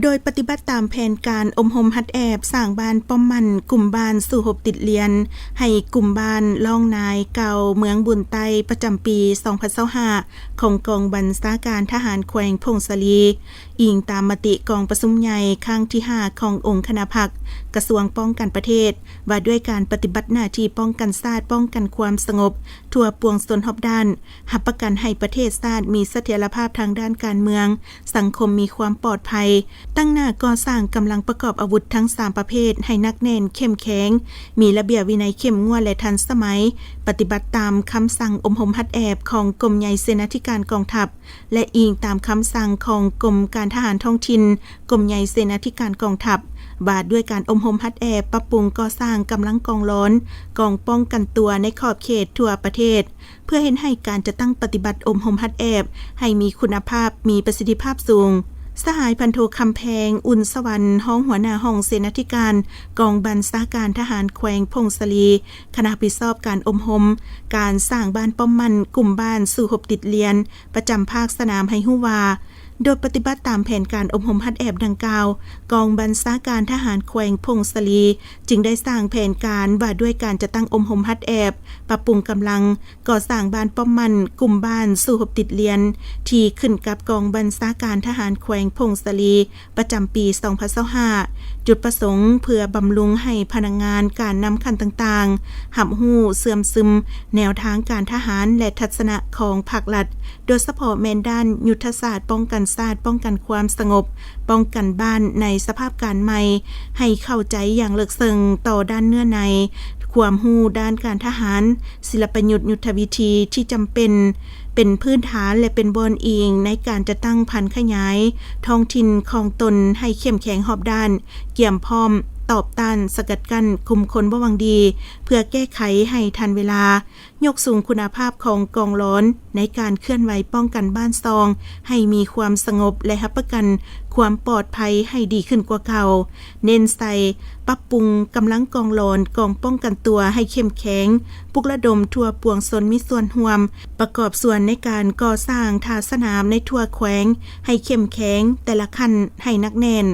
ໂດຍປະຕິບັດຕາມແຜນການອົບຮົມຫັດແອບສ້າງບ້ານປ້ອມໝັ້ນ ກຸ່ມບ້ານສູ້ຮົບຕິດລຽນ ໃຫ້ກຸ່ມບ້ານລ່ອງນາຍເກົ່າ ເມືອງບຸນໃຕ້ ປະຈຳປີສອງພັນຊາວຫ້າ ຂອງກອງບັນຊາການທະຫານແຂວງຜົ້ງສາລີ, ອີງຕາມມະຕິກອງປະຊຸມໃຫຍ່ຄັ້ງທີຫ້າ ຂອງອົງຄະນະພັກ ກະຊວງປ້ອງກັນປະເທດ ວ່າດ້ວຍການປະຕິບັດໜ້າທີ່ປ້ອງກັນຊາດ, ປ້ອງກັນຄວາມສະຫງົບທົ່ວປວງຊົນຮອບດ້ານ, ຮັບປະກັນໃຫ້ປະເທດຊາດມີສະຖຽນລະພາບທາງດ້ານການເມືອງ, ສັງຄົມມີຄວາມປອດໄພ, ຕັ້ງໜ້າກໍ່ສ້າງກຳລັງປະກອບອາວຸດທັງສາມປະເພດໃຫ້ໜັກແໜ້ນເຂັ້ມແຂງ, ມີລະບຽບວິໄນເຂັ້ມງວດ ແລະ ທັນສະໄໝ, ປະຕິບັດຕາມຄຳສັ່ງອົບຮົມຫັດແອບຂອງກົມໃຫຍ່ເສນາທິການກອງທັບ ແລະ ອີງຕາມຄຳສັ່ງຂອງກົມການທະຫານທ້ອງຖິ່ນ, ກົມໃຫຍ່ເສນາທິການກອງທັບ ວ່າດ້ວຍການອົບຮົມຫັດແອບ, ປັບປຸງກໍ່ສ້າງກຳລັງກອງຫຼອນ, ກອງປ້ອງກັນຕົວໃນຂອບເຂດທົ່ວປະເທດ, ເພື່ອເຮັດໃຫ້ການຈັດຕັ້ງປະຕິບັດອົບຮົມຫັດແອບໃຫ້ມີຄຸນນະພາບ, ມີປະສິດທິພາບສູງ. ສະຫາຍພັນໂທ ຄຳແພງ ອຸ່ນສະຫວັນ ຮອງຫົວໜ້າຫ້ອງເສນາທິການ ກອງບັນຊາການທະຫານແຂວງຜົ້ງສາລີ, ຄະນະຮັບຜິດຊອບການອົບຮົມການສ້າງບ້ານປ້ອມໝັ້ນ ກຸ່ມບ້ານສູ້ຮົບຕິດລຽນ ປະຈຳພາກສະໜາມໃຫ້ຮູ້ວ່າ, ໂດຍປະຕິບັດຕາມແຜນການອົບຮົມຫັດແອບດັ່ງກ່າວ, ກອງບັນຊາການທະຫານແຂວງຜົ້ງສາລີ ຈຶ່ງໄດ້ສ້າງແຜນການວ່າດ້ວຍການຈັດຕັ້ງອົບຮົມຫັດແອບ, ປັບປຸງກຳລັງ, ກໍ່ສ້າງບ້ານປ້ອມໝັ້ນ ກຸ່ມບ້ານສູ້ຮົບຕິດລຽນ ທີ່ຂຶ້ນກັບກອງບັນຊາການທະຫານແຂວງຜົ້ງສາລີ ປະຈຳປີສອງພັນຊາວຫ້າ, ຈຸດປະສົງເພື່ອບຳລຸງໃຫ້ພະນັກງານການນຳຂັ້ນຕ່າງໆ ຮັບຮູ້ເຊື່ອມຊຶມແນວທາງການທະຫານ ແລະ ທັດສະນະຂອງພັກລັດ, ໂດຍສະເພາະແມ່ນດ້ານຍຸດທະສາດປ້ອງກັນຊາດ, ປ້ອງກັນຄວາມສະຫງົບ, ປ້ອງກັນບ້ານໃນສະພາບການໃໝ່, ໃຫ້ເຂົ້າໃຈຢ່າງເລິກເຊິ່ງຕໍ່ດ້ານເນື້ອໃນ, ຄວາມຮູ້ດ້ານການທະຫານ, ສິລະປະຍຸດຍຸດທະວິທີທີ່ຈຳເປັນ, ເປັນພື້ນຖານ ແລະ ເປັນບ່ອນອີງໃນການຈັດຕັ້ງຜັນຂະຫຍາຍທ້ອງຖິ່ນຂອງຕົນໃຫ້ເຂັ້ມແຂງຮອບດ້ານ, ກຽມພ້ອມຕອບຕ້ານ, ສະກັດກັ້ນກຸ່ມຄົນບໍ່ຫວັງດີ ເພື່ອແກ້ໄຂໃຫ້ທັນເວລາ, ຍົກສູງຄຸນນະພາບຂອງກອງຫຼອນໃນການເຄື່ອນໄຫວປ້ອງກັນບ້ານຊ່ອງໃຫ້ມີຄວາມສະຫງົບ ແລະ ຮັບປະກັນຄວາມປອດໄພໃຫ້ດີຂຶ້ນກວ່າເກົ່າ. ເນັ້ນໃສ່ປັບປຸງກຳລັງກອງຫຼອນ, ກອງປ້ອງກັນຕົວໃຫ້ເຂັ້ມແຂງ, ປຸກລະດົມທົ່ວປວງຊົນມີສ່ວນຮ່ວມ, ປະກອບສ່ວນໃນການກໍ່ສ້າງທ່າສະໜາມໃນທົ່ວແຂວງໃຫ້ເຂັ້ມແຂງ, ແຕ່ລະຂັ້ນໃຫ້ໜັກແໜ້ນ.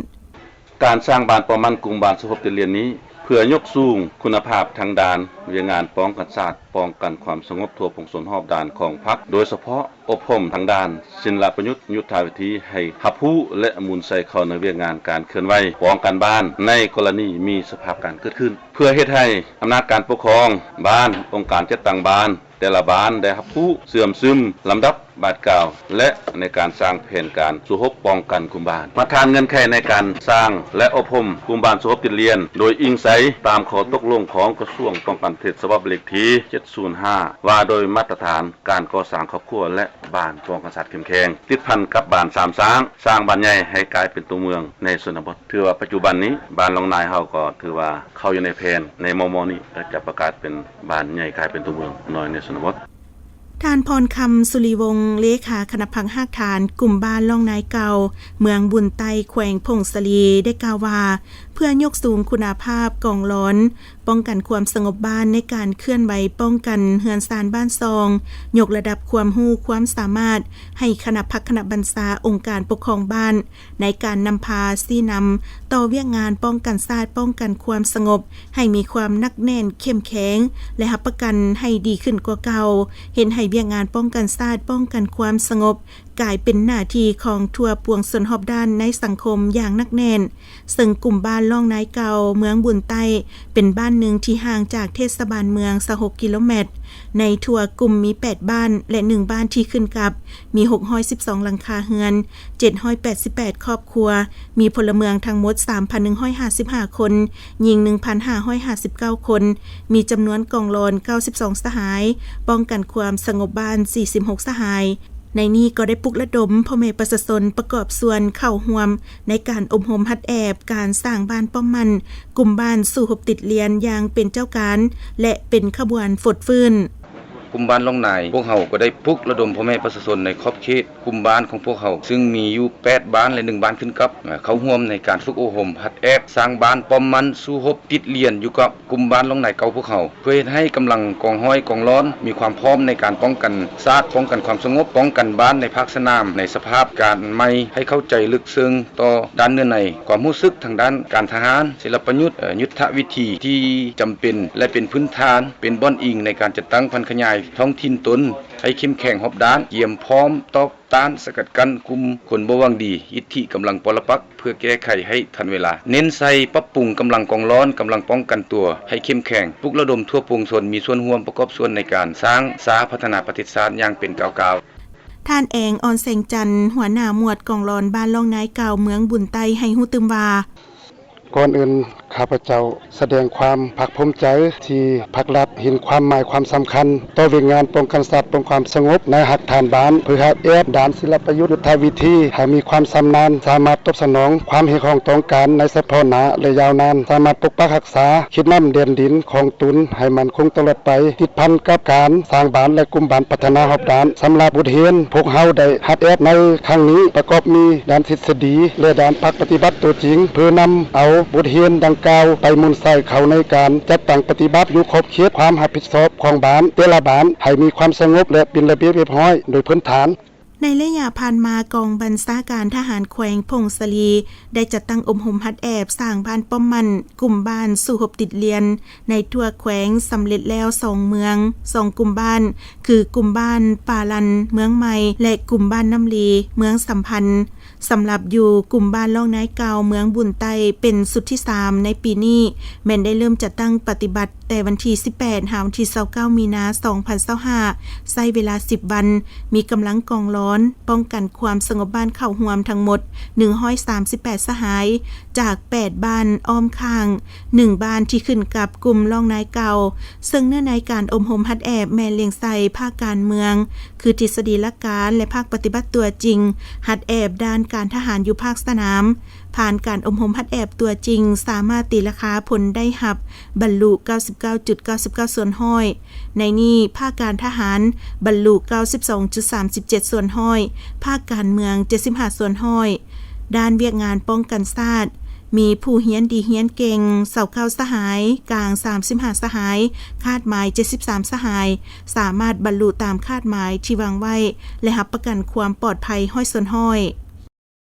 ການສ້າງບ້ານປ້ອມໝັ້ນກຸ່ມບ້ານສູ້ຮົບຕິດລຽນນີ້ ເພື່ອຍົກສູງຄຸນນະພາບທາງດ້ານວຽກງານປ້ອງກັນຊາດ, ປ້ອງກັນຄວາມສະຫງົບທົ່ວປວງຊົນຮອບດ້ານຂອງພັກ, ໂດຍສະເພາະ ອົບຮົມທາງດ້ານສິນລະປະຍຸດຍຸດທະວິທີໃຫ້ຮັບຮູ້ ແລະ ໝູນໃສ່ເຂົ້າໃນວຽກງານການເຄື່ອນໄຫວປ້ອງກັນບ້ານໃນກໍລະນີມີສະພາບການເກີດຂຶ້ນ, ເພື່ອເຮັດໃຫ້ອຳນາດການປົກຄອງບ້ານ, ອົງການຈັດຕັ້ງບ້ານແຕ່ລະບ້ານໄດ້ຮັບຮູ້ເຊື່ອມຊຶມລຳດັບບາດກ້າວ ແລະ ໃນການສ້າງແຜນການສູ້ຮົບປ້ອງກັນກຸ່ມບ້ານ. ມາດຕະຖານເງື່ອນໄຂໃນການສ້າງ ແລະ ອົບຮົມກຸ່ມບ້ານສູ້ຮົບຕິດລຽນ ໂດຍອີງໃສ່ຕາມຂໍ້ຕົກລົງຂອງກະຊວງປ້ອງກັນປະເທດ ສະບັບເລກທີເຈັດສູນຫ້າ ວ່າໂດຍມາດຕະຖານ ການກໍ່ສ້າງຄອບຄົວ ແລະ ບ້ານປ້ອງກັນຊາດເຂັ້ມແຂງ, ຕິດພັນກັບບ້ານສາມຊ້າງ, ສ້າງບ້ານໃຫຍ່ໃຫ້ກາຍເປັນຕົວເມືອງໃນຊົນນະບົດ. ຖືວ່າປັດຈຸບັນນີ້ ບ້ານລອງນາຍເຮົາກໍຖືວ່າເຂົ້າຢູ່ໃນແຜນໃນມໍ່ໆນີ້ ແລະ ຈະປະກາດເປັນບ້ານໃຫຍ່ກາຍເປັນຕົວເມືອງນ້ອຍໃນຊົນນະບົດ. ທ່ານ ພອນຄຳ ສຸລິວົງ ເລຂາຄະນະພັກຮາກຖານກຸ່ມບ້ານລອງນາຍເກົ່າ ເມືອງບຸນໃຕ້ ແຂວງຜົ້ງສາລີ ໄດ້ກ່າວວ່າ ເພື່ອຍົກສູງຄຸນນະພາບກອງຫຼອນ ປ້ອງກັນຄວາມສະຫງົບບ້ານໃນການເຄື່ອນໄຫວປ້ອງກັນເຮືອນຊານບ້ານຊ່ອງ, ຍົກລະດັບຄວາມຮູ້ຄວາມສາມາດໃຫ້ຄະນະພັກຄະນະບັນຊາອົງການປົກຄອງບ້ານ ໃນການນຳພາຊີ້ນຳຕໍ່ວຽກງານປ້ອງກັນຊາດ, ປ້ອງກັນຄວາມສະຫງົບໃຫ້ມີຄວາມໜັກແໜ້ນເຂັ້ມແຂງ ແລະ ຮັບປະກັນໃຫ້ດີຂຶ້ນກວ່າເກົ່າ, ເຮັດໃຫ້ວຽກງານປ້ອງກັນຊາດ, ປ້ອງກັນຄວາມສະຫງົບ ກາຍເປັນໜ້າທີ່ຂອງທົ່ວປວງຊົນຮອບດ້ານໃນສັງຄົມຢ່າງໜັກແໜ້ນ, ເຊິ່ງກຸ່ມບ້ານລອງນາຍເກົ່າ ເມືອງບຸນໃຕ້ ເປັນບ້ານໜຶ່ງທີ່ຫ່າງຈາກເທດສະບານເມືອງຊາວຫົກກິໂລແມັດ. ໃນທົ່ວກຸ່ມມີແປດບ້ານ ແລະ ໜຶ່ງບ້ານທີ່ຂຶ້ນກັບ, ມີຫົກຮ້ອຍສິບສອງຫຼັງຄາເຮືອນ, ເຈັດຮ້ອຍແປດສິບແປດຄອບຄົວ, ມີພົນລະເມືອງທັງໝົດສາມພັນໜຶ່ງຮ້ອຍຫ້າສິບຫ້າຄົນ, ຍິງໜຶ່ງພັນຫ້າຮ້ອຍຫ້າສິບເກົ້າຄົນ, ມີຈຳນວນກອງຫຼອນເກົ້າສິບສອງສະຫາຍ, ປ້ອງກັນຄວາມສະຫງົບບ້ານສີ່ສິບຫົກສະຫາຍ. ໃນນີ້ກໍໄດ້ປຸກລະດົມພໍ່ແມ່ປະຊາຊົນປະກອບສ່ວນເຂົ້າຮ່ວມໃນການອົບຮົມຫັດແອບການສ້າງບ້ານປ້ອມໝັ້ນ ກຸ່ມບ້ານສູ້ຮົບຕິດລຽນຢ່າງເປັນເຈົ້າການ ແລະ ເປັນຂະບວນຟົດຟື້ນ. ກຸ່ມບ້ານລ່ອງນາຍ ພວກເຮົາກໍໄດ້ປຸກລະດົມພໍ່ແມ່ປະຊາຊົນໃນຂອບເຂດກຸ່ມບ້ານຂອງພວກເຮົາ ຊຶ່ງມີຢູ່ແປດບ້ານ ແລະ ໜຶ່ງບ້ານຂຶ້ນກັບ ເຂົ້າຮ່ວມໃນການຝຶກອົບຮົມຫັດແອບສ້າງບ້ານປ້ອມໝັ້ນສູ້ຮົບຕິດລຽນຢູ່ກັບກຸ່ມບ້ານລ່ອງນາຍເກົ່າພວກເຮົາ ເພື່ອເຮັດໃຫ້ກຳລັງກອງຮ້ອຍກອງຮ້ອນມີຄວາມພ້ອມໃນການປ້ອງກັນຊາດ, ປ້ອງກັນຄວາມສະຫງົບ, ປ້ອງກັນບ້ານໃນພາກສະໜາມ ໃນສະພາບການໃໝ່ ໃຫ້ເຂົ້າໃຈເລິກເຊິ່ງຕໍ່ດ້ານເນື້ອໃນ, ຄວາມຮູ້ສຶກທາງດ້ານການທະຫານ, ສິລະປະຍຸດ, ຍຸດທະວິທີທີ່ຈຳເປັນ ແລະ ເປັນພື້ນຖານ, ເປັນບ່ອນອີງໃນການຈັດຕັ້ງຜັນຂະຫຍາຍທ້ອງຖິ່ນຕົນໃຫ້ເຂັ້ມແຂງຮອບດ້ານ, ກຽມພ້ອມຕອບ ຕ້ານສະກັດກັ້ນກຸ່ມຄົນບໍ່ຫວັງດີ, ອິດທິກຳລັງປໍລະປັກ ເພື່ອແກ້ໄຂໃຫ້ທັນເວລາ. ເນັ້ນໃສ່ປັບປຸງກຳລັງກອງຮ້ອນ, ກຳລັງປ້ອງກັນຕົວໃຫ້ເຂັ້ມແຂງ, ປຸກລະດົມທົ່ວປວງຊົນມີສ່ວນຮ່ວມປະກອບສ່ວນໃນການສ້າງສາພັດທະນາປະເທດຊາດຢ່າງເປັນກ້າວໆ. ທ່ານ ແອງ ອອນແສງຈັນ ຫົວໜ້າໝວດກອງຮ້ອນບ້ານລ່ອງນາຍເກົ່າ ເມືອງບຸນໃຕ້ ໃຫ້ຮູ້ຕື່ມວ່າ ກ່ອນອື່ນ ຂ້າພະເຈົ້າສະແດງຄວາມພາກພູມໃຈທີ່ພາກລັດເຫັນຄວາມໝາຍຄວາມສຳຄັນຕໍ່ວຽກງານປ້ອງກັນຊາດປ້ອງກັນຄວາມສະຫງົບໃນຮາກຖານບ້ານ ເພື່ອຫັດແອບດ້ານສິລະປະຍຸດ, ຍຸດທະວິທີໃຫ້ມີຄວາມຊຳນານ, ສາມາດຕອບສະໜອງຄວາມຮຽກຮ້ອງຕ້ອງການໃນສະເພາະໜ້າ ແລະ ຍາວນານ, ສາມາດປົກປັກຮັກສາເຂດນ້ຳແດນດິນຂອງຕົນໃຫ້ໝັ້ນຄົງຕະຫຼອດໄປ, ຕິດພັນກັບການສ້າງບ້ານ ແລະ ກຸ່ມບ້ານພັດທະນາຮອບດ້ານ. ສຳລັບບົດຮຽນ ພວກເຮົາໄດ້ຫັດແອບໃນຄັ້ງນີ້ປະກອບມີດ້ານທິດສະດີ ແລະ ດ້ານພາກປະຕິບັດຕົວຈິງ ເພື່ອນຳເອົາບົດຮຽນດັ່ງກ່າວໄປໝູນໃສ່ເຂົ້າໃນການຈັດຕັ້ງປະຕິບັດຢູ່ຂອບເຂດຄວາມຮັບຜິດຊອບຂອງບ້ານແຕ່ລະບ້ານ ໃຫ້ມີຄວາມສະຫງົບ ແລະ ເປັນລະບຽບຮຽບຮ້ອຍໂດຍພື້ນຖານ. ໃນໄລຍະຜ່ານມາ ກອງບັນຊາການທະຫານແຂວງຜົ້ງສາລີ ໄດ້ຈັດຕັ້ງອົບຮົມຫັດແອບສ້າງບ້ານປ້ອມໝັ້ນກຸ່ມບ້ານສູ້ຮົບຕິດລຽນ ໃນທົ່ວແຂວງສຳເລັດແລ້ວສອງເມືອງ, ສອງກຸ່ມບ້ານ ຄືກຸ່ມບ້ານປ່າລັນເມືອງໃໝ່ ແລະ ກຸ່ມບ້ານນ້ຳລີເມືອງສຳພັນ. ສຳລັບຢູ່ກຸ່ມບ້ານລ່ອງນາຍເກົ່າເມືອງບຸນໃຕ້ ເປັນຊຸດທີສາມໃນປີນີ້ ແມ່ນໄດ້ເລີ່ມຈັດຕັ້ງປະຕິບັດແຕ່ວັນທີສິບແປດ ຫາວັນທີຊາວເກົ້າ ມີນາ ສອງພັນຊາວຫ້າ ໃຊ້ເວລາສິບວັນ, ມີກຳລັງກອງຮ້ອນປ້ອງກັນຄວາມສະຫງົບບ້ານເຂົ້າຮ່ວມທັງໝົດໜຶ່ງຮ້ອຍສາມສິບແປດສະຫາຍ ຈາກແປດບ້ານອ້ອມຂ້າງ ໜຶ່ງບ້ານທີ່ຂຶ້ນກັບກຸ່ມລ່ອງນາຍເກົ່າ, ເຊິ່ງເນື້ອໃນການອົບຮົມຫັດແອບແມ່ນລຽງໃສ່ພາກການເມືອງ ຄືທິດສະດີຫຼັກການ ແລະ ພາກປະຕິບັດຕົວຈິງ, ຫັດແອບດ້ານການທະຫານຢູ່ພາກສະໜາມ. ຜ່ານການອົບຮົມຫັດແອບຕົວຈິງ ສາມາດຕີລາຄາຜົນໄດ້ຮັບບັນລຸເກົ້າສິບເກົ້າຈຸດເກົ້າສິບເກົ້າສ່ວນຮ້ອຍ. ໃນນີ້ ພາກການທະຫານບັນລຸເກົ້າສິບສອງຈຸດສາມສິບເຈັດສ່ວນຮ້ອຍ, ພາກການເມືອງເຈັດສິບຫ້າສ່ວນຮ້ອຍ. ດ້ານວຽກງານປ້ອງກັນຊາດ ມີຜູ້ຮຽນດີຮຽນເກັ່ງຊາວເກົ້າສະຫາຍ, ກາງສາມສິບຫ້າສະຫາຍ, ຄາດໝາຍເຈັດສິບສາມສະຫາຍ, ສາມາດບັນລຸຕາມຄາດໝາຍທີ່ວາງໄວ້ ແລະ ຮັບປະກັນຄວາມປອດໄພຮ້ອຍສ່ວນຮ້ອຍ.